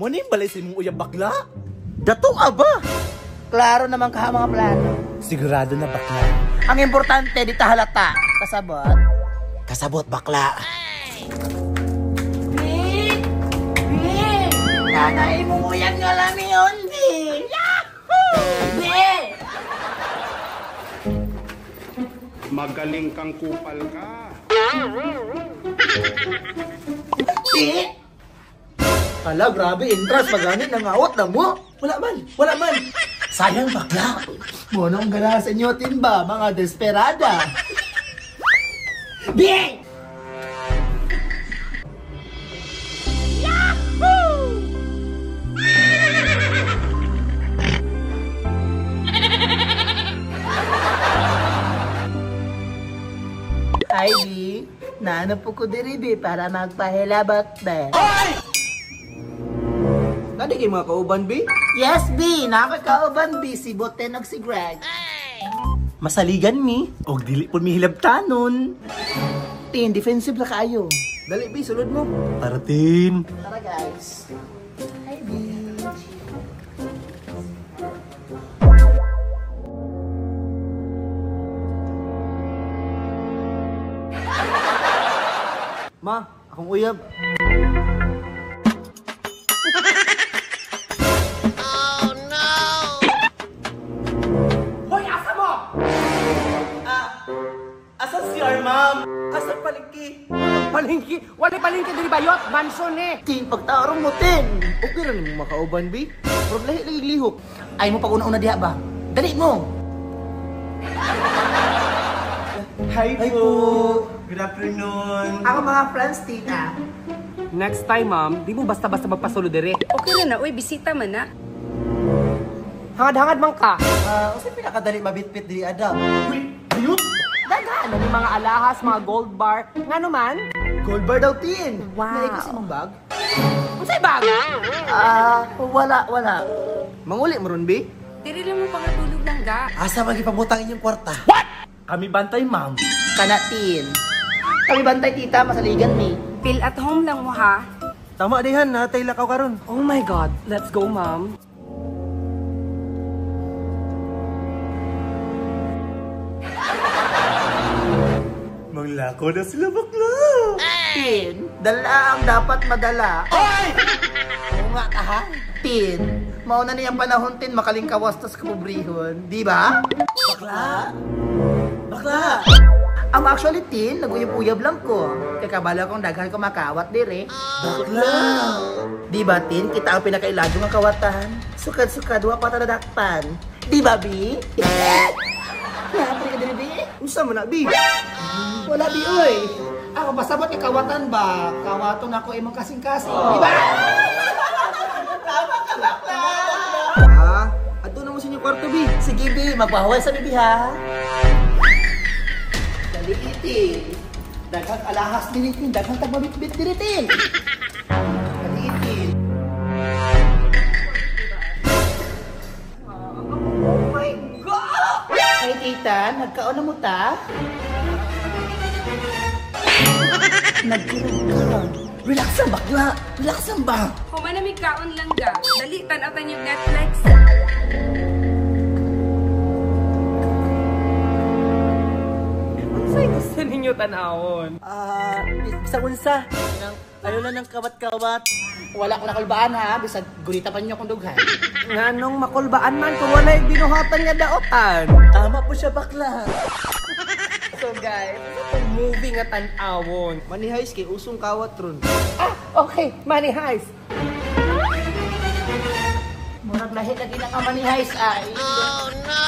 Mo ni balay sa imong uyab bakla? Dato aba. Klaro naman ka mga plano. Sigurado na bakla. Ang importante di ta halata. Kasabot. Kasabot bakla. Bi! Bi! Nanay mong uyab nga lang ni Ondi. Yahoo! Bi! Magaling kang kupal ka. Bi! Hala, grabe, interest pagani nangawat na mo. Wala man, wala man. Sayang bakla. Monong gala sa inyo timba, mga desperada. Bi! Yahoo! Hi, Bi. Naano po ko diri, Bi, para magpahilabot, Bi. Ay! Nadi kay mga kauban, Bi? Yes, Bi. Nakakauban, Bi. Si Boten og si Greg. Masaligan mi. Og dili po mi hilabtanon. Tin, defensive na kaayo. Dali, Bi. Sulod mo. Tara, Tin. Tara, guys. Hi, Bi. Ma, akong uyab. Oh no! Hoy, asa mo? Asa si our ma'am? Asa palengke? Palengke? Wala palengke diri bayot, mansion eh. Tin, pagtarong mo, Tin. Okay ra nimo makauban, Bi. Pero lahi lagi lihok. Ay mo pag una-una diha ba? Dali mo. Hi po. Good afternoon. Ako mga friends, tita. Next time, ma'am, di mo basta-basta magpasulo dire. Okay na na, uy, bisita man na. Hangad-hangad man ka. Unsay pinakadali mabitbit diri Adam? Uy, ayun. Daghan ni mga alahas, mga gold bar. Ngano man? Gold bar daw, Tin. Wow. Naikos imong bag? Unsay bag? Wala, wala. Manguli mo ron, Bi? Diri lang mo pangatulog lang ga. Asa man gipabutang inyong kwarta? What? Kami bantay, ma'am. Kana, Tin. Kami bantay, tita. Masaligan mi. Feel at home lang mo ha. Tama dihan, natay lakaw karon. Oh my God, let's go, ma'am. Manglako na sila bakla. Tin, dala ang dapat madala. Oy! Oo nga ka ha? Tin, mauna niyang panahon, Tin, makalingkawas tas kapobrihon. Di ba? Bakla! Bakla! Ang actually, Tin, naguyab-uyab lang ko. Kaya kabalo kong daghan ko makawat dire. Bakla! Di ba, Tin? Kita ang pinakailadyo ng kawatan. Sukad-sukad, wa pa taladakpan. Di ba, Bi? Napri ka dire, Bi? Unsa man na, Bi? Wala, Bi, oy. Ako, pasabot kay kawatan ba? Kawaton ako imong kasing-kasing. Di ba? Tama ka, bakla! Ah, adto na mo sa inyong kwarto, Bi. Sige, Bi. Magpahuway sa bibi, ha? Dali, Tin. Daghang alahas din, Tin. Daghang tagmabitbit din, Tin. Dali, Tin. Oh my God! Ay, tita, nagkaon na mo ta? Nagkirag ka. Relax ang bakla. Relax ang ba? Human na may kaon lang ga. Dali, tan-aw yung Netflix. Unsay gusto ninyo tan-awon? Bisag unsa. Ayaw lang ng kawat-kawat. Wala ko nakulbaan ha, bisag gurita pa ninyo akong dughan. Nganong makulbaan man kung walay binuhatan nga daotan. Tama po siya bakla. So guys, ito movie nga tan-awon. Money Heist kay usong kawat ron. Ah, okay, Money Heist. Murag lahi lagi na ka Money Heist ay. Oh no!